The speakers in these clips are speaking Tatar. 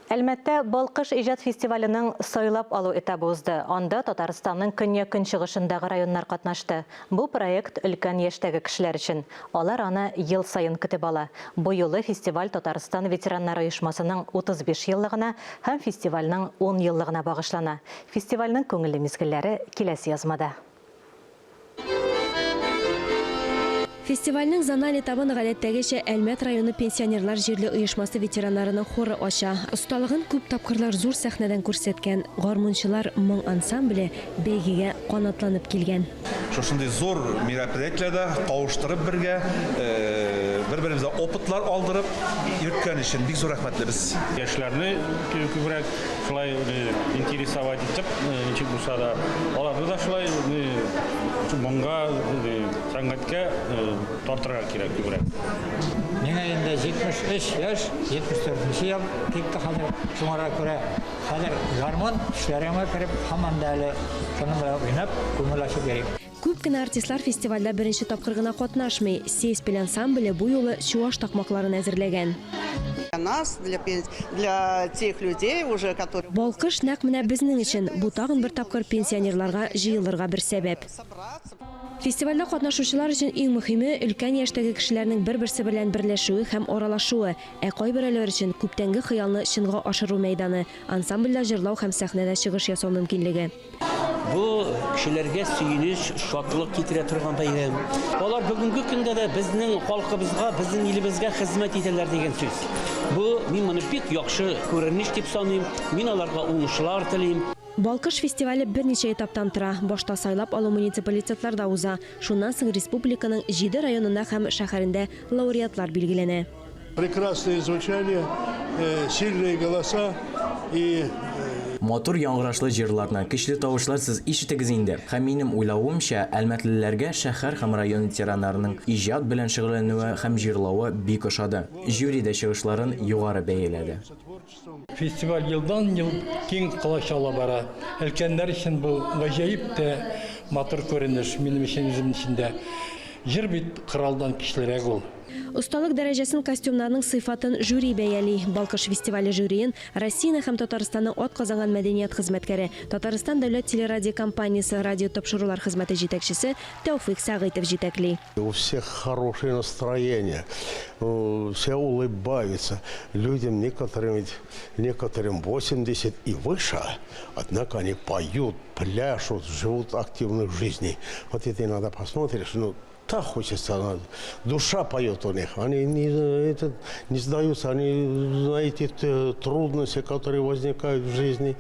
Әлмәттә Балкыш иҗат фестиваленең сайлап алу этабы узды. Анда Татарстанның көньяк-көнчыгышындагы районнар катнашты. Бу проект өлкән яшьтәге кешеләр өчен. Алар аны ел саен көтеп ала. Бу юлы фестиваль Татарстан ветераннар оешмасының 35 еллыгына һәм фестивальнең ун еллыгына багышлана. Фестивальнең күңелле мизгелләре киләсе язмада. Фестивальнең зональ этабын гадәттәгечә Әлмәт районы пенсионерлар җирле оешмасы ветераннарының хоры ача. Осталыгын күп тапкырлар зур сәхнәдән күрсәткән гармунчылар моң ансамбле бәйгегә канатланып килгән. Шушындый зур мероприятиеләрдә кавыштырып бергә, бер-беребезгә опытлар алдырып йөрткән өчен бик зур рәхмәтлебез. Яшьләрне күбрәк шулай интересовать итеп, ничек булса да, аларны да шулай моңга, сәнгатькә тартырга кирәк күбрәк. Миңа инде 73 яшь, 74 нче ел китте хәзер. Шуңарга күрә хәзер гармун төшләремә кереп, һаман да әле шуның белән уйнап, күңел ачып йөрим. Күп кенә артистлар фестивальдә беренче тапкыр гына катнашмый. Сеспель ансамбле бу юлы чуаш такмакларын әзерләгән. Балкыш нәкъ менә безнең өчен. Бу тагын бер тапкыр пенсионерларга җыелырга бер сәбәп. Фестивальдә катнашучылар өчен иң мөһиме, өлкән яшьтәге кешеләрнең бер-берсе белән берләшүе һәм аралашуы, ә кайберәүләр өчен, күптәнге хыялны чынга ашыру мәйданы, ансамбльдә җырлау һәм сәхнәдә чыгыш ясау мөмкинлеге. Бу кешеләргә сөенеч, шатлык китерә торган бәйрәм. Алар бүгенге көндә дә безнең халкыбызга, безнең илебезгә хезмәт итәләр дигән сүз. Бу мин моны бик яхшы күренеш дип саныйм. Мин аларга уңышлар телим. Балкыш фестивале берничә этаптан тора. Башта сайлап алу муниципалитетларда уза. Шуннан соң республиканың җиде районында һәм шәһәрендә лауреатлар билгеләнә. Прекрасное звучание, сильные голоса и. Матур яңгырашлы җырларны, көчле тавышлар сез ишетегез инде. Һәм минем уйлавымча, әлмәтлеләргә шәһәр һәм район ветераннарының иҗат белән шөгыльләнүе һәм җырлавы бик ошады. Жюри дә чыгышларын югары бәяләде. Фестиваль елдан-ел киң колач ала бара. Өлкәннәр өчен бу гаҗәеп тә матур күренеш, минем өчен үзем өчен дә. Җыр бит коралдан көчлерәк ул. Осталык дәрәҗәсен костюмнарның сыйфатын жюри бәяли. Балкыш фестивале жюриен Россиянең һәм Татарстанның атказанган мәдәният хезмәткәре, Татарстан дәүләт телерадиокомпаниясе радиотапшырулар хезмәте җитәкчесе Тәүфыйк Сәгыйтов җитәкли. У всех хорошее настроение, все улыбаются. Людям некоторым ведь, некоторым 80 и выше, однако они поют, пляшут, живут активной жизнью. Вот это иногда посмотришь, ну, так хочется, душа поет у них. Они не, это, не сдаются, они, знаете, трудности, которые возникают в жизни,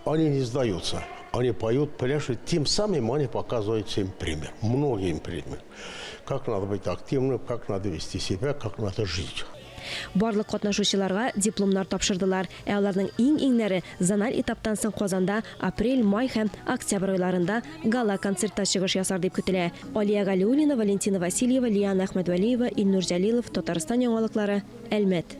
они не сдаются. Они поют, пляшут, тем самым они показывают всем пример, многим пример. Как надо быть активным, как надо вести себя, как надо жить. Барлык катнашучыларга дипломнар тапшырдылар. Ә аларның иң-иңнәре зональ этаптан соң Казанда апрель, май һәм октябрь айларында гала-концертта чыгыш ясар дип көтелә. Алия Галиуллина, Валентина Васильева, Лиана Әхмәтвәлиева, Илнур Җәлилов, Татарстан яңалыклары, Әлмәт.